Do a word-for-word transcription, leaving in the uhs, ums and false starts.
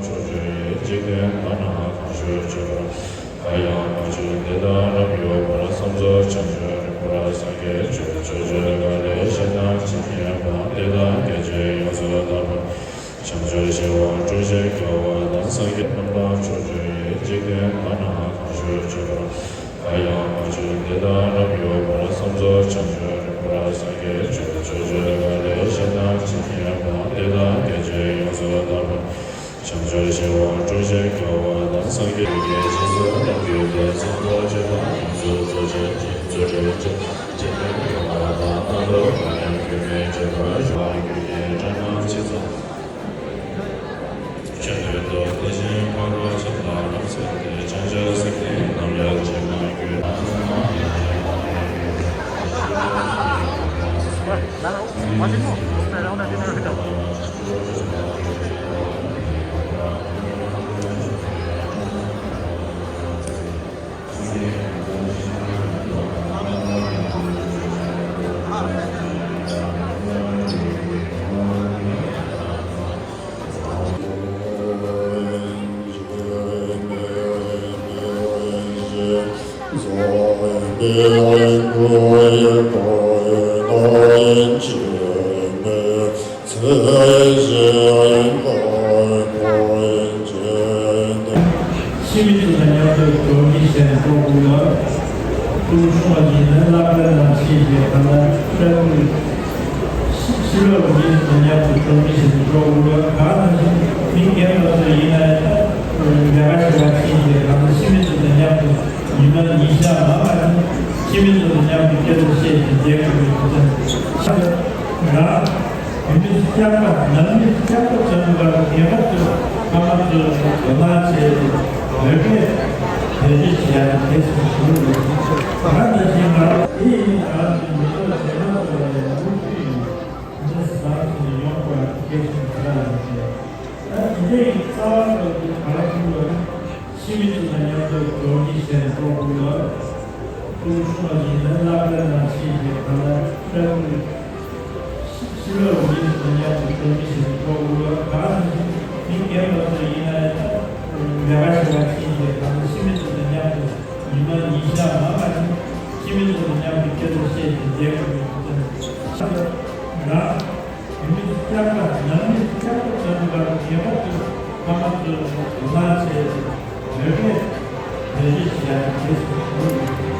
ཕྱོགས་བཅུ་ཡི་འཇིག་རྟེན་པ་རྣམས་གང་བཞུགས་བྱོན་པར། གང་ཡང་མ་བྱོན་འདི་དང་རབ་ཡོད་པར། བསམ་རྫོགས་བྱང་ཆུབ་རིམ་པར་སངས་རྒྱས་བྱོན། ཕྱོགས་བཅུའི་སྒང་ལས་གཞན་དང་ཇི་སྙེད་པ། འདི་དག་བསྐལ་ཆེན་ཡོངས་སུ་དག་པར། བྱང་ཆུབ་ཤིང་དབང་དྲུང་བཞི་རྒྱལ་བ་དང་། སངས་རྒྱས་རྣམས་དང་ཕྱོགས་བཅུ་ཡི་འཇིག་རྟེན་པ་རྣམས་གང་བཞུགས་བྱོན་པར། གང་ཡང་མ་བྱོན་འདི་དང་རབ་ཡོད་པར། བསམ་རྫོགས་བྱང་ཆུབ་རིམ་པར་སངས་རྒྱས་བྱོན། ཕྱོགས་བཅུའི་སྒང་ལས་གཞན་དང་ཇི་སྙེད་པ། འདི་དག་བསྐལ་ཆེན་ཡོངས་སུ་དག་པར། བྱང་ཆུབ་ཤིང་དབང་དྲུང་བཞི་རྒྱལ་བ་དང་། སངས་རྒྱས་རྒྱལ་བའི་རྗེས་སུ་བདག་བསྐྱེད་དེ། ཚངས་པར་སྤྱོད་པ་ཉིད་དུ་རྫོགས་བྱེད་ཅིང་། རྫུ་འཕྲུལ་ཅན་གྱི་རྗེས་དྲན་ཡོད་པ་དང་། རྣམ་རྟོག་མ་ཡིན་རྒྱུ་མེད་བྱེད་པར་ཞུ་བ། རྒྱུད་ཀྱི་སྒྲ་རྣམས་ཇི་ཙམ། ཆོས་འདོད་དོ། དེ་བཞིན་ཕ་རོལ་ཕྱིན་དང་རྣམ་སེལ་ཏེ། བྱང་ཆུབ་སེམས་ནི་ནམ་ཡང་ཇི་མ་འགྱུར། ཕྱི་མི་ཚོ་དང་མཉམ་དུ་འགྲོ་མི་ཞིག་འགྲོ་དགོས་ལ། ཀྲུང་ཧྲུང་བ་ཡིན་ན་ལག་ལེན་ནང་ཤེས་ཀྱི་གང་ལ་ཤར་ཁུལ། ཕྱི་ཕྱི་ལོགས་མི་ཚོ་དང་མཉམ་དུ་འགྲོ་མི་ཞིག་འགྲོ་དགོས་ལ། གང་ནང་བཞིན་མི་རྒན་པ་ཚོ་ཡིན་ན་ཡང་ལས་ཀ་བྱེད་པ་ཤེས་ཀྱི་གང་ལ་ཕྱི་མི་ཚོ་དང་མཉམ་དུ་ཉི་མ་ཉིན་ཞག་མང་བ་ནི་ཕྱི་མི་ཚོ་དང་མཉམ་དུ་སྐད་ཆ་བཤད་ཅིང་བསྡད་དགོས་པའི་གོ་སྐབས་ཤར་རང་། བོད་མི་སྐྱག་པ་ནང་མི་སྐྱག་པ་བྱ་བ་ལ་ངེས་པར་དུ་ཕ་མ་ཚོས་དོ་སྣང་བྱས་ཏེ་བོད་སྐད་བེད་སྤྱོད་བྱེད་ཡག་དེ་སུ་ཞུ་རུ་ཡོད། ང་འདྲ་ཞིག་ང་དེ་ཡིན་ང་ཚོའི་མི་ཚོགས་ཇེ་མང་དུ་ལ་ཡང་མུ་མཐུད་ཡིན་འདི་བཟང་ཞིག་ཡོང་དགོས་པ་དེ་གལ་ཆེན་པོ་རེད་ལ་ཡིན་ཏེ། ད་དེ་འདྲ་ཡིན་རྩ་བ་ལ་དེ་ག་ལ་ཐུག་ལ་ཕྱི་མི་ཚོ་དང་མཉམ་དུ་འགྲོ་གི་བྱས་ནས་འགྲོ་དགོས་ལ། ཀྲུང་ཧྲུང་བ་ཡིན་ན་ལག་པའི་ནང་ཤེས་ཀྱི་གང་ལ་ཤར་ཁུལ། ཕྱི་ལོགས་མི་ཚོ་མཉམ་དུ་འགྲོ་མི་ཞིག་གྲོགས་པོ་གང་ཡིན་མི་རྒན་པ་ཚོ་ཡིན་ན་ཡང་ལས་ཀ་བྱེད་པ་ཅན་གྱི་གང་ལ་ཕྱི་མི་ཚོ་དང་མཉམ་དུ་ཉི་མ་ཉིན་ཞག་མང་བ་ཞིག་ཕྱི་མི་ཚོ་དང་མཉམ་དུ་སྐད་ཆ་བཤད་ཅིང་བསྡད་དགོས་པའི་དོན་རང་། བོད་མི་སྐྱབས་པ་ནང་མི་སྐྱབས་པ་ཚོ་ནི་བར་ངེས་པར་དུ་ཕ་མ་ཚོས་དོ་སྣང་བྱས་ཏེ་བོད་སྐད་བེད་སྤྱོད་བྱེད་ཡག་གི་གལ་ཆེན་པོ་ཞིག་ཡིན།